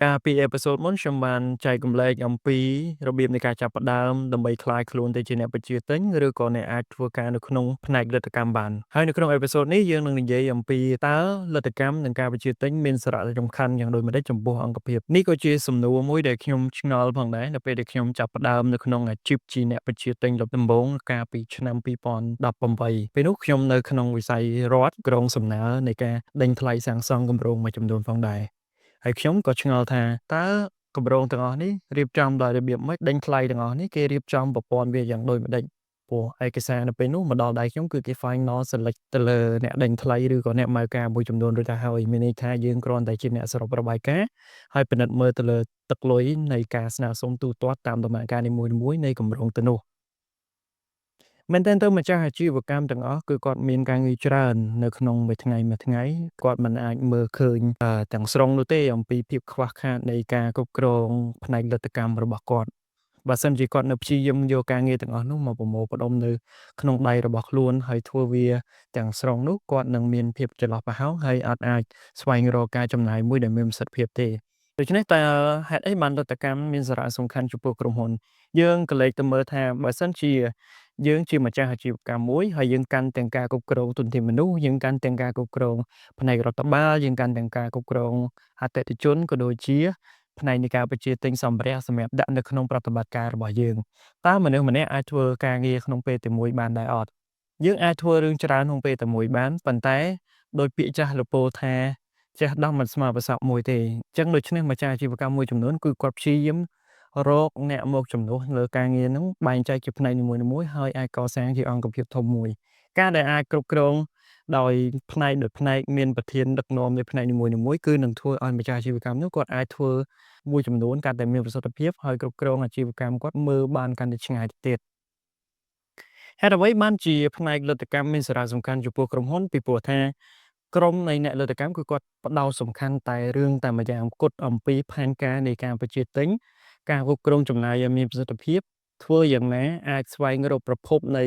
កាលពី episode មុនខ្ញុំបានចែករំលែកអំពីរបៀបនៃការចាប់ផ្ដើមដើម្បីក្លាយខ្លួនទៅជាអ្នកបញ្ជាទិញឬក៏អ្នកអាចធ្វើការនៅក្នុងផ្នែកលទ្ធកម្មបានហើយនៅក្នុង episode នេះយើងនឹងនិយាយអំពីតើលទ្ធកម្មនិងការបញ្ជាទិញមានសារៈសំខាន់យ៉ាងដូចម្តេចចំពោះអង្គភាពនេះក៏ជាសំណួរមួយដែលខ្ញុំឆ្ងល់ផងដែរនៅពេលដែលខ្ញុំចាប់ផ្ដើមនៅក្នុងអាជីពជាអ្នកបញ្ជាទិញលើកដំបូងកាលពីឆ្នាំ2018ពេលនោះខ្ញុំនៅក្នុងវិស័យរដ្ឋគ្រងសំណើនៃការដេញថ្លៃសាងសង់គម្រោងមួយចំនួនផងដែរហើយខ្ញុំក៏ឆ្ងល់ថាតើគម្រោងទាំងអស់នេះរៀបចំដោយរបៀបម៉េចដេញថ្លៃទាំងអស់នេះគេរៀបចំប្រព័ន្ធវាយ៉ាងដូចម្តេចព្រោះឯកសារនៅពេលនោះមកដល់ដៃខ្ញុំគឺគេ final select ទៅលើអ្នកដេញថ្លៃឬក៏អ្នកម៉ៅការមួយចំនួនរួចទៅហើយមានន័យថាយើងគ្រាន់តែជាអ្នកសរុបរបាយការណ៍ហើយពិនិត្យមើលទៅលើទឹកលុយនៃការស្នើសុំទូទាត់តាមដំណាក់កាលនីមួយៗនៃគម្រោងទៅនោះមែនទែនទៅម្ចាស់អាជីវកម្មទាំងអស់គឺគាត់មានការងារច្រើននៅក្នុងមួយថ្ងៃមួយថ្ងៃគាត់មិនអាចមើលឃើញទាំងស្រុងនោះទេអំពីភាពខ្វះខាតនៃការគ្រប់គ្រងផ្នែកលទ្ធកម្មរបស់គាត់បើសិនជាគាត់នៅព្យាយាមយកការងារទាំងអស់នោះមកប្រមូលផ្ដុំនៅក្នុងដៃរបស់ខ្លួនហើយធ្វើវាទាំងស្រុងនោះគាត់នឹងមានភាពចន្លោះប្រហោងហើយអត់អាចស្វែងរកការចំណាយមួយដែលមានប្រសិទ្ធភាពទេដូច្នេះតើហេតុអីបានលទ្ធកម្មមានសារៈសំខាន់ចំពោះក្រុមហ៊ុនយើងក៏លេចទៅមើលថាបើសិនជាយើងជាម្ចាស់អាជីវកម្មមួយហើយយើងកាន់ទាំងការគ្រប់គ្រងធនធានមនុស្សយើងកាន់ទាំងការគ្រប់គ្រងផ្នែករដ្ឋបាលយើងកាន់ទាំងការគ្រប់គ្រងអតិថិជនក៏ដូចជាផ្នែកនៃការបញ្ជាទិញសម្ភារៈសម្រាប់ដាក់នៅក្នុងប្រតិបត្តិការរបស់យើងតើមនុស្សម្នាក់អាចធ្វើការងារក្នុងពេលតែមួយបានដែរអត់យើងអាចធ្វើរឿងច្រើនក្នុងពេលតែមួយបានប៉ុន្តែដោយពាក្យចាស់លោកពោលថាចេះដោះមិនស្មើប្រសពមួយទេអញ្ចឹងដូច្នេះម្ចាស់អាជីវកម្មមួយចំនួនគឺគាត់ព្យាយាមរកអ្នកមកជំនួសលើការងារហ្នឹងបែងចែកជាផ្នែកនីមួយៗហើយអាចកសាងជាអង្គភាពធំមួយការដែលអាចគ្រប់គ្រងដោយផ្នែកដោយផ្នែកមានប្រធានដឹកនាំនៃផ្នែកនីមួយៗគឺនឹងធ្វើឲ្យម្ចាស់អាជីវកម្មនោះគាត់អាចធ្វើមួយចំនួនកាន់តែមានប្រសិទ្ធភាពហើយគ្រប់គ្រងអាជីវកម្មគាត់មើលបានកាន់តែឆ្ងាយទៅទៀតហេតុអ្វីបានជាផ្នែកលទ្ធកម្មមានសារៈសំខាន់ចំពោះក្រុមហ៊ុនពីព្រោះថាក្រុមនៃអ្នកលទ្ធកម្មគឺគាត់ផ្ដោតសំខាន់តែរឿងតែម្យ៉ាងគត់អំពីផែនការនៃការបញ្ជាទិញការគ្រប់គ្រងចំណាយឲ្យមានប្រសិទ្ធភាពធ្វើយ៉ាងណាអាចស្វែងរកប្រភពនៃ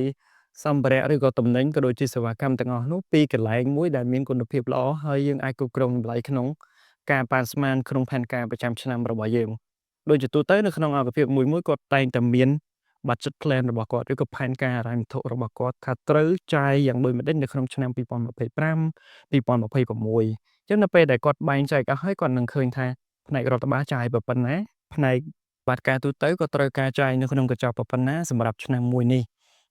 សម្ភារៈឬក៏ទំនិញក៏ដូចជាសេវាកម្មទាំងអស់នោះពីកន្លែងមួយដែលមានគុណភាពល្អហើយយើងអាចគ្រប់គ្រងតម្លៃក្នុងការប៉ាន់ស្មានក្នុងផែនការប្រចាំឆ្នាំរបស់យើងដូចជាទូទៅនៅក្នុងអង្គភាពមួយៗគាត់តែងតែមាន budget plan របស់គាត់ឬក៏ផែនការហិរញ្ញវត្ថុរបស់គាត់ថាត្រូវចាយយ៉ាងដូចម្តេចនៅក្នុងឆ្នាំ2025 2026អញ្ចឹងនៅពេលដែលគាត់បែងចែកអស់ហើយគាត់នឹងឃើញថាផ្នែករដ្ឋបាលចាយប៉ុណ្ណាផ្នែកបាតការទូទៅក៏ត្រូវការចាយនៅក្នុងកញ្ចប់ប៉ុណ្ណាសម្រាប់ឆ្នាំមួយនេះ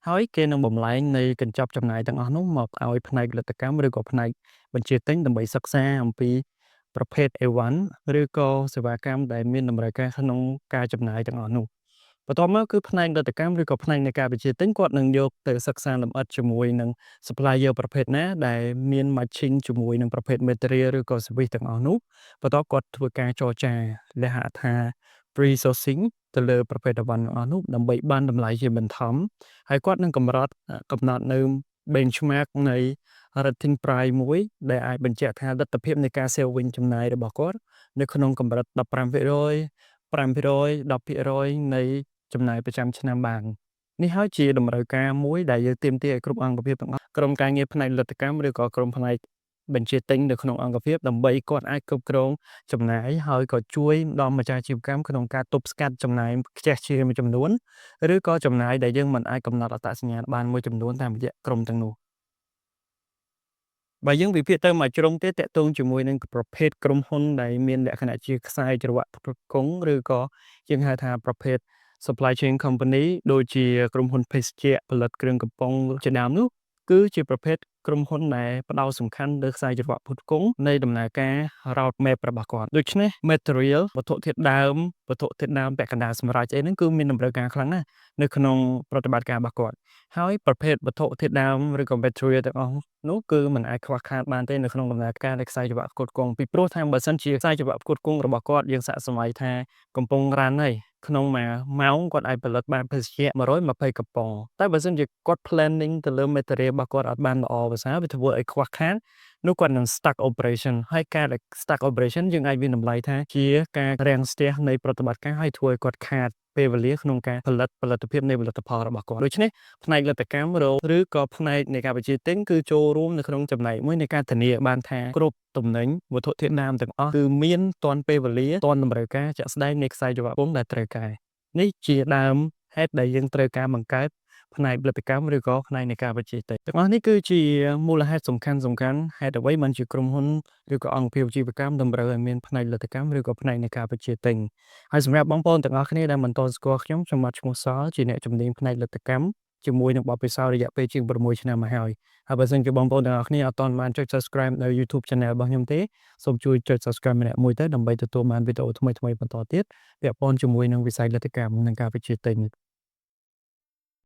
ហើយគេនឹងបំលែងនៃកញ្ចប់ចំណាយទាំងអស់នោះមកឲ្យផ្នែកលទ្ធកម្មឬក៏ផ្នែកបញ្ជាទិញដើម្បីសិក្សាអំពីប្រភេទអីវ៉ាន់ឬក៏សេវាកម្មដែលមានតម្រូវការក្នុងការចំណាយទាំងអស់នោះបន្ទាប់មកគឺផ្នែកលទ្ធកម្មឬក៏ផ្នែកនៃការបញ្ជាទិញគាត់នឹងយកទៅសិក្សាលម្អិតជាមួយនឹង supplier ប្រភេទណាដែលមាន matching ជាមួយនឹងប្រភេទ material ឬក៏ service ទាំងអស់នោះបន្ទាប់គាត់ធ្វើការចរចាលក្ខណៈថា pre-sourcing ទៅលើប្រភេទអីវ៉ាន់ទាំងអស់នោះដើម្បីបានតម្លៃជាបន្ថមហើយគាត់នឹងកម្រត់កំណត់នៅ benchmark នៃ rating price មួយដែលអាចបញ្ជាក់ថាលទ្ធភាពនៃការ saving ចំណាយរបស់គាត់នៅក្នុងកម្រិត15% 5% 10%នៃចំណាយប្រចាំឆ្នាំបាននេះហើយជាតម្រូវការមួយដែលយើងទាមទារឲ្យគ្រប់អង្គភាពទាំងអស់ក្រុមការងារផ្នែកលទ្ធកម្មឬក៏ក្រុមផ្នែកបញ្ជាទិញនៅក្នុងអង្គភាពដើម្បីគាត់អាចគ្រប់គ្រងចំណាយហើយក៏ជួយដល់ម្ចាស់អាជីវកម្មក្នុងការទប់ស្កាត់ចំណាយខ្ជះខ្ជាយមួយចំនួនឬក៏ចំណាយដែលយើងមិនអាចកំណត់អត្តសញ្ញាណបានមួយចំនួនតាមរយៈក្រុមទាំងនោះបើយើងវិភាគទៅមួយជ្រុងទៀតទាក់ទងជាមួយនឹងប្រភេទក្រុមហ៊ុនដែលមានលក្ខណៈជាខ្សែច្រវាក់ផ្គត់ផ្គង់ឬក៏យើងហៅថាប្រភេទ supply chain company ដូចជាក្រុមហ៊ុនភេសជ្ជៈផលិតគ្រឿងកំប៉ុងជាដើមនោះគឺជាប្រភេទក្រុមហ៊ុនដែលផ្ដោតសំខាន់លើខ្សែច្រវាក់ផ្គត់ផ្គង់នៃដំណើរការ route map របស់គាត់ដូច្នេះ material វត្ថុធាតុដើមវត្ថុធាតុដើមពាក់កណ្ដាលសម្រេចអីហ្នឹងគឺមានតម្រូវការខ្លាំងណាស់នៅក្នុងប្រតិបត្តិការរបស់គាត់ហើយប្រភេទវត្ថុធាតុដើមឬក៏ material ទាំងអស់នោះគឺមិនអាចខ្វះខាតបានទេនៅក្នុងដំណើរការនៃខ្សែច្រវាក់ផ្គត់ផ្គង់ពីព្រោះថាបើសិនជាខ្សែច្រវាក់ផ្គត់ផ្គង់របស់គាត់យើងសាកសម័យថាកំពុង run ហើយក្នុងមួយម៉ោងគាត់អាចផលិតបានភេសជ្ជៈ120កំប៉ុងតែបើសិនជាគាត់ planning ទៅលើ material របស់គាត់អត់បានល្អប្រសើរវាធ្វើឲ្យខ្វះខាត នោះគាត់នឹង stuck operation ហើយការដែល stuck operation យើងអាចវាយតម្លៃថាជាការរាំងស្ទះនៃប្រតិបត្តិការហើយធ្វើឲ្យគាត់ខាតពេលវេលាក្នុងការផលិតផលិតភាពនៃផលិតផលរបស់គាត់ដូច្នេះផ្នែកលទ្ធកម្មឬក៏ផ្នែកនៃការបញ្ជាទិញគឺចូលរួមនៅក្នុងចំណែកមួយនៃការធានាបានថាគ្រប់ទំនិញវត្ថុធាតុដើមទាំងអស់គឺមានទាន់ពេលវេលាទាន់តម្រូវការជាក់ស្ដែងនៃខ្សែច្រវាក់ពុម្ពដែលត្រូវការនេះជាដើមហេតុដែលយើងត្រូវការបង្កើតផ្នែកផលិតកម្មឬក៏ផ្នែកនៃការបញ្ជាទិញទាំងអស់នេះគឺជាមូលហេតុសំខាន់សំខាន់ហេតុអ្វីបានជាក្រុមហ៊ុនឬក៏អង្គភាពអាជីវកម្មតម្រូវឲ្យមានផ្នែកផលិតកម្មឬក៏ផ្នែកនៃការបញ្ជាទិញហើយសម្រាប់បងប្អូនទាំងអស់គ្នាដែលមិនទាន់ស្គាល់ខ្ញុំខ្ញុំបាទឈ្មោះសល់ជាអ្នកជំនាញផ្នែកផលិតកម្មជាមួយនឹងបទពិសោធន៍រយៈពេលជាង6ឆ្នាំមកហើយហើយបើសិនជាបងប្អូនទាំងអស់គ្នាអត់ទាន់បានចុច Subscribe នៅ YouTube Channel របស់ខ្ញុំទេសូមជួយចុច Subscribe ម្នាក់មួយទៅដើម្បីទទួលបានវីដេអូថ្មីៗបន្តទៀតពាក់ព័ន្ធជាមួយនឹងវិស័យផលិតកម្មនិងការបញ្ជាទិញ។